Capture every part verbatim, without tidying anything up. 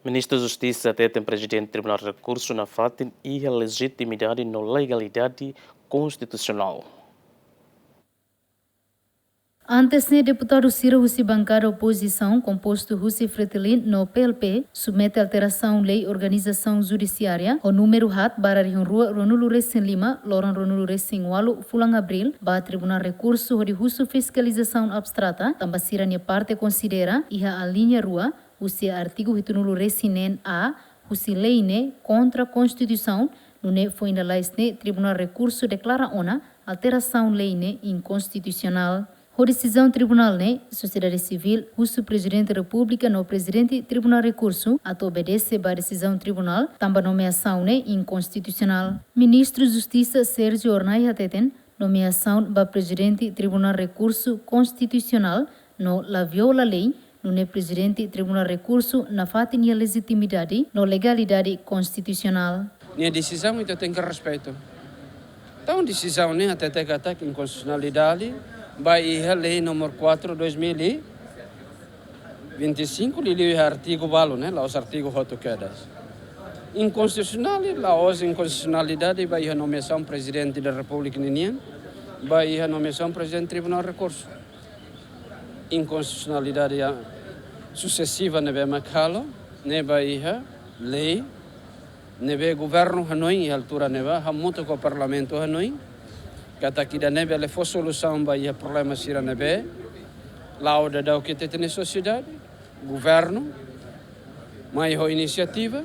Ministru Justisa hateten Prezidente Tribunál Rekursu nafatin iha lejitimidade no legalidade konstitusionál. Antes ne'e, deputadu sira husi bankada opozisaun, kompostu husi Fretilin no P L P, submete alterasaun lei organizasaun judisiária, ho númeru haat barra rihun rua ruanulu-resin-lima, loron ruanulu-resin-ualu, fulan Abríl, ba Tribunál Rekursu hodi husu fiskalizasaun abstrata, tanba sira-nia parte konsidera, iha aliña rua, husi artigu hitunulu-resin-neen A, husi lei ne'e kontra Konstituisaun, nune'e foin lalais ne'e Tribunál Rekursu deklara ona alterasaun lei ne'e inkonstitusionál. Ho desizaun tribunál ne'e, sosiedade sivíl husu Prezidente Repúblika no Prezidente Tribunál Rekursu atu obedese ba desizaun tribunál, tanba nomeasaun ne'e inkonstitusionál. Ministru Justisa Sérgio Hornai hateten, nomeasaun ba Prezidente Tribunál Rekursu konstitusionál no la viola lei, nune'e Prezidente Tribunál Rekursu nafatin iha lejitimidade no legalidade konstitusionál. Nia desizaun ita tenke respeitu. Entaun, desizaun ne'e hatete katak inkonstitusionalidade ba iha lei númeru quatro dois mil e vinte e cinco, liuliu iha artigu balu, ne'e, la'ós artigu hotu kedas. Inkonstitusionál, la'ós inkonstitusionalidade ba iha nomeasaun Prezidente da Repúblika ninian, ba iha nomeasaun Prezidente Tribunál Rekursu. Inkonstitusionalidade ya susesiva ne'ebé mak halo, ne'e ba iha lei ne'ebé governu hanoin iha altura ne'ebá, hamutuk ho parlamentu hanoin, katak ida-ne'e bele fó solusaun ba iha problema sira ne'ebé la'o daudaun ita-nia sosiedade, governu mai ho inisiativa,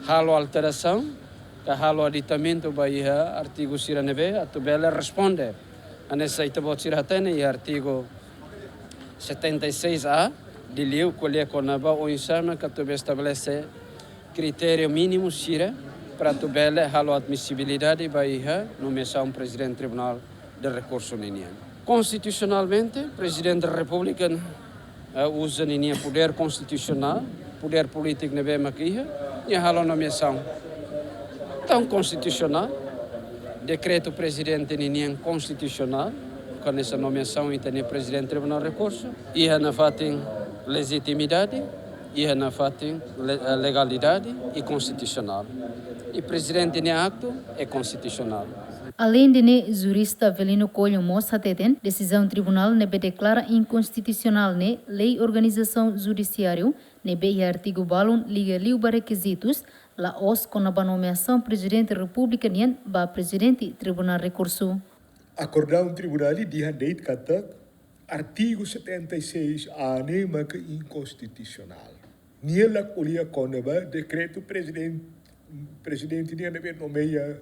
halo alterasaun, ka halo aditamentu ba iha artigu sira ne'ebé, atu bele responde. Hanesan ita-boot sira hatene iha artigu setenta e seis A, liuliu ko'alia kona-ba oinsá mak atu bele estabelese kritériu mínimu sira para atu bele halo admisibilidade ba iha nomeasaun Prezidente Tribunál de Rekursu ninian. Konstitusionalmente, Prezidente da Repúblika, eh, uza ninia podér konstitusionál, podér polítiku ne'ebé mak iha, nia halo nomeasaun. Entaun, konstitusionál, dekretu Prezidente ninian konstitusionál, hanesan nomeasaun ita-nia Prezidente Tribunál Rekursu, iha nafatin lejitimidade, iha nafatin le-, eh, legalidade i konstitusionál. I Prezidente nia aktu é konstitusionál. Aleinde ne'e, jurista Avelino Coelho mós hateten, desizaun tribunál ne'ebé deklara inkonstitusionál ne'e lei organizasaun judisiáriu, ne'ebé iha artigu balun liga liu ba rekizitus, la'ós kona-ba nomeasaun Prezidente Repúblika nian ba Prezidente Tribunál Rekursu. Akordaun tribunál dehan de'it katak artigu setenta e seis A ne'e maka inkonstitusionál. Nia la ko'alia kona-ba dekretu preziden-, prezidente nian ne'ebé nomeia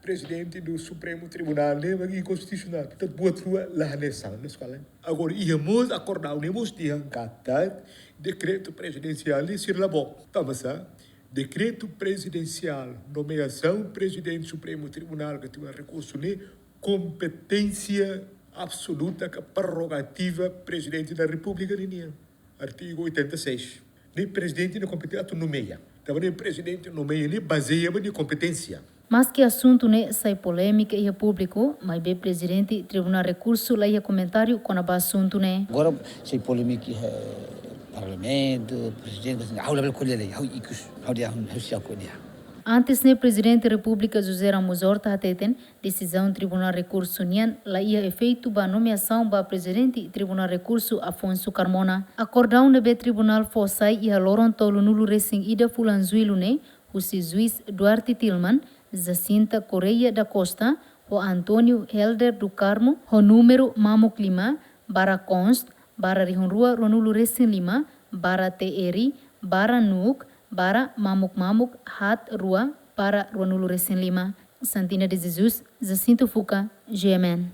prezidente do Supremo Tribunal ne'e maka inkonstitusionál. Portantu, buat rua la hanesan, la eskala. Agora, iha mós akordaun ne'e mós dehan katak dekretu prezidensiál ne'e sira la book. Tanba sá, dekretu prezidensiál, nomeasaun Prezidente Supremo Tribunál ka Tribunál Rekursu ne'e kompeténsia absoluta ka prerrogativa Prezidente da Repúblika ninian. Artigu oitenta e seis. Ne'e Prezidente ne'e kompetente atu nomeia. Tanba ne'e Prezidente nomeia ne'e bazeia ba nia kompeténsia. Maski asuntu ne'e sai polémika iha públiku, maibé Prezidente Tribunál Rekursu la iha komentáriu kona-ba asuntu ne'e. Agora sai polémika iha, eh, parlamentu, prezidente, ha'u labele ko'alia lai, ha'u ikus, ha'u dehan, ha'u sei ko'alia. Antes ne'e, Prezidente Repúblika José Ramos Horta hateten, desizaun Tribunál Rekursu nian la iha efeitu ba nomeasaun ba Prezidente Tribunál Rekursu Afonso Carmona. Akordaun ne'ebé tribunál fó sai iha loron tolunulu-resin-ida fulan Jullu ne'e, husi juís Duarte Tilman, Jacinta Correia da Costa, ho António Helder do Carmo, ho númeru mamuk lima, barra const, barra rihun rua ruanulu-resin-lima, barra T R, barra NUC, barra mamuk mamuk haat rua, barra ruanulu-resin-lima. Santina de Jesus, Jacinto Fuca, G M N.